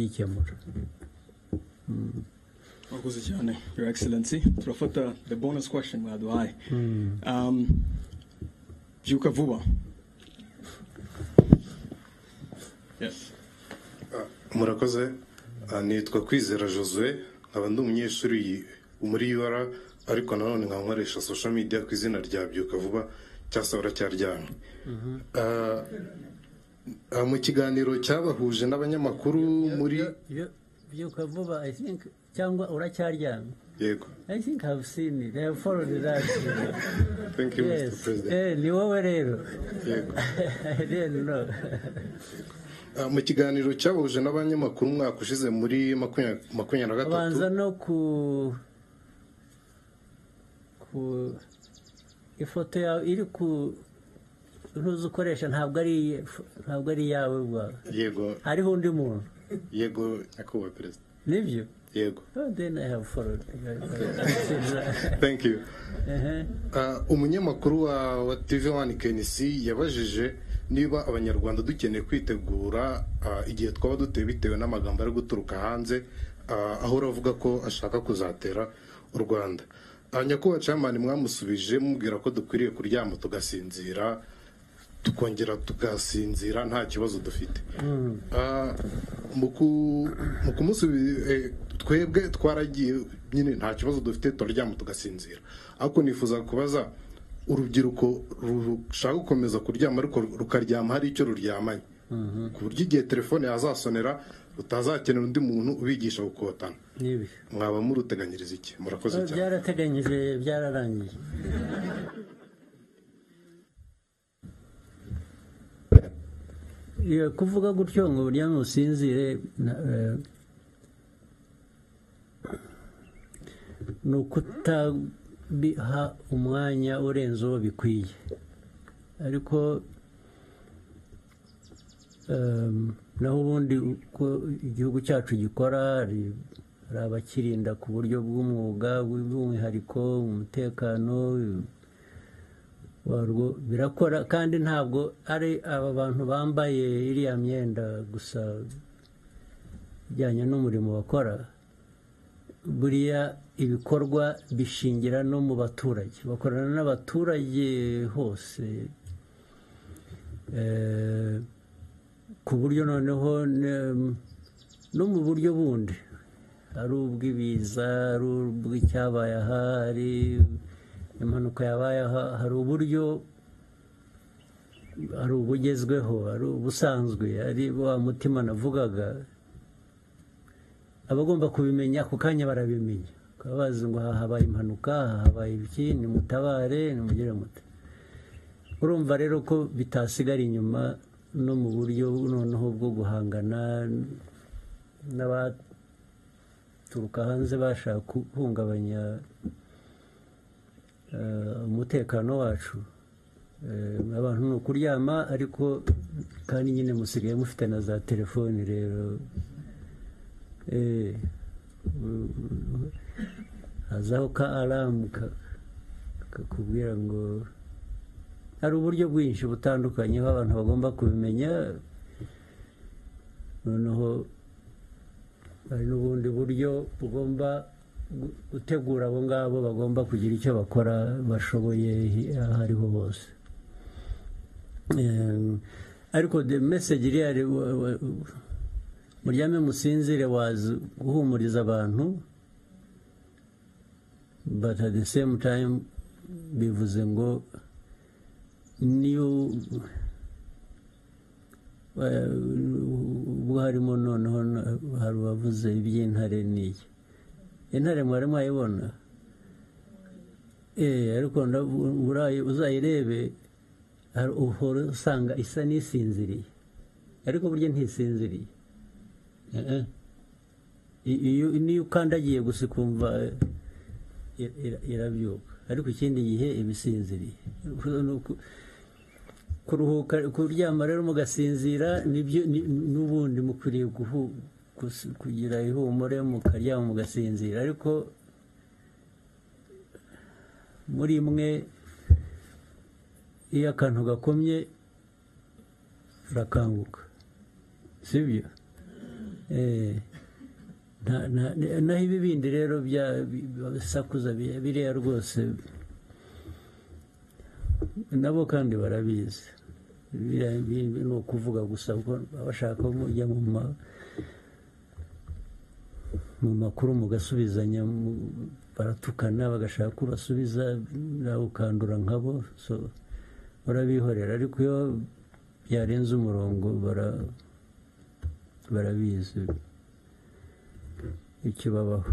Kugikemura. Murakoze cyane, Your Excellency. Turafata the bonus question mwaduhaye. Byuka vuba. Yes. Murakoze. Nitwa Kwizera Josue, nkaba ndi umunyeshuri muri UR, ariko nanone nkaba nkoresha social media ku izina rya Byuka Vuba cyangwa se Uracyaryamye. Mu kiganiro cyabahuje n'abanyamakuru muri Byuka Vuba, I think, cyangwa Uracyaryamye? Yego. I think I've seen it. I have followed that. Thank you, Yes. Mr. President. Ni wowe rero? Yego. I didn't know. Mu kiganiro cyabahuje n'abanyamakuru umwaka ushize muri 2023. Abanza no ku ifoto yawe iri ku ntuzi ukoresha, ntabwo ari iyawe ubwawe? Yego. Hariho undi muntu? Yego, nyakubahwa Perezida. Nibyo? Yego. Oh, then I have followed. Thank you. Ehe. Umunyamakuru wa TV One KNC yabajije niba Abanyarwanda dukeneye kwitegura igihe twaba dutewe bitewe n'amagambo ari guturuka hanze, aho uravuga ko ashaka kuzatera u Rwanda. Nyakubahwa Chairman, mwamusubije mubwira ko dukwiriye kuryama tugasinzira, tukongera tugasinzira, nta kibazo dufite. Mu kumusubiza, twebwe twaragiye nyine, nta kibazo dufite, turaryama tugasinzira, ariko nifuza kubaza urubyiruko rushaka gukomeza kuryama ariko rukaryama hari icyo ruryamanye, ku buryo igihe telefone yazasonera rutazakenera undi muntu ubigisha gukotana. Nibyo. Mwaba muruteganyiriza iki? Murakoze cyane. Byarateganyijwe, byararangiye. Iyo kuvuga gutyo ngo uryame usinzire ni ukutabiha umwanya urenze uwo bikwiye, ariko naho ubundi uko igihugu cyacu gikora, hari abakirinda ku buryo bw'umwuga, bw'umwihariko umutekano warwo birakora, kandi ntabwo ari aba bantu bambaye iriya myenda gusa ijyanye n'umurimo bakora. Buriya ibikorwa bishingira no mu baturage, bakorana n'abaturage hose, ku buryo noneho no mu buryo bundi, ari ubw'ibiza, ari ubw'icyabaye aha, ari impanuka yabaye aha, hari uburyo, hari ubugezweho, hari ubusanzwe, ari wa mutima navugaga. Abagomba kubimenya ako kanya barabimenya, bakaba bazi ngo aha habaye impanuka, aha habaye iki, nimutabare, nimugire mute. Urumva rero ko bitasigara inyuma no mu buryo noneho bwo guhangana n'abaturuka hanze bashaka guhungabanya umutekano wacu. Abantu ni ukuryama, ariko kandi nyine musigaye mufite na za telefoni rero. Hazaho ka alarm kakubwira ngo hari uburyo bwinshi butandukanye aho abantu bagomba kubimenya. Noneho hari n'ubundi buryo bugomba gutegura abo ngabo bagomba kugira icyo bakora bashoboye aho ariho hose. Ariko the message iriya muryame musinzire wazi guhumuriza abantu, but at the same time bivuze ngo niyo ubwo harimo noneho hari uwavuze iby'intare n'iyi intare mwari mwayibona, ariko uzayirebe uhora usanga isa n'isinziriye, ariko burya ntisinziriye. Niyo ukandagiye gusa ukumva irabyuka, ariko ikindi gihe iba isinziriye. Kuruhuka, kuryama rero mugasinzira nibyo, n'ubundi mukwiriye kugira ihumure mukaryama mugasinzira, ariko muri mwe iyo akantu gakomye urakanguka, sibyo? Naho ibi bindi rero bya bisakuza biriya rwose, nabo kandi barabizi. Biriya ni ukuvuga gusa, kuko baba bashaka ko mujya mu makuru mugasubizanya, baratukana, bagashaka ko basubiza, nawe ukandura nkabo. So barabihorera, ariko iyo byarenze umurongo barabizi icyo babaho.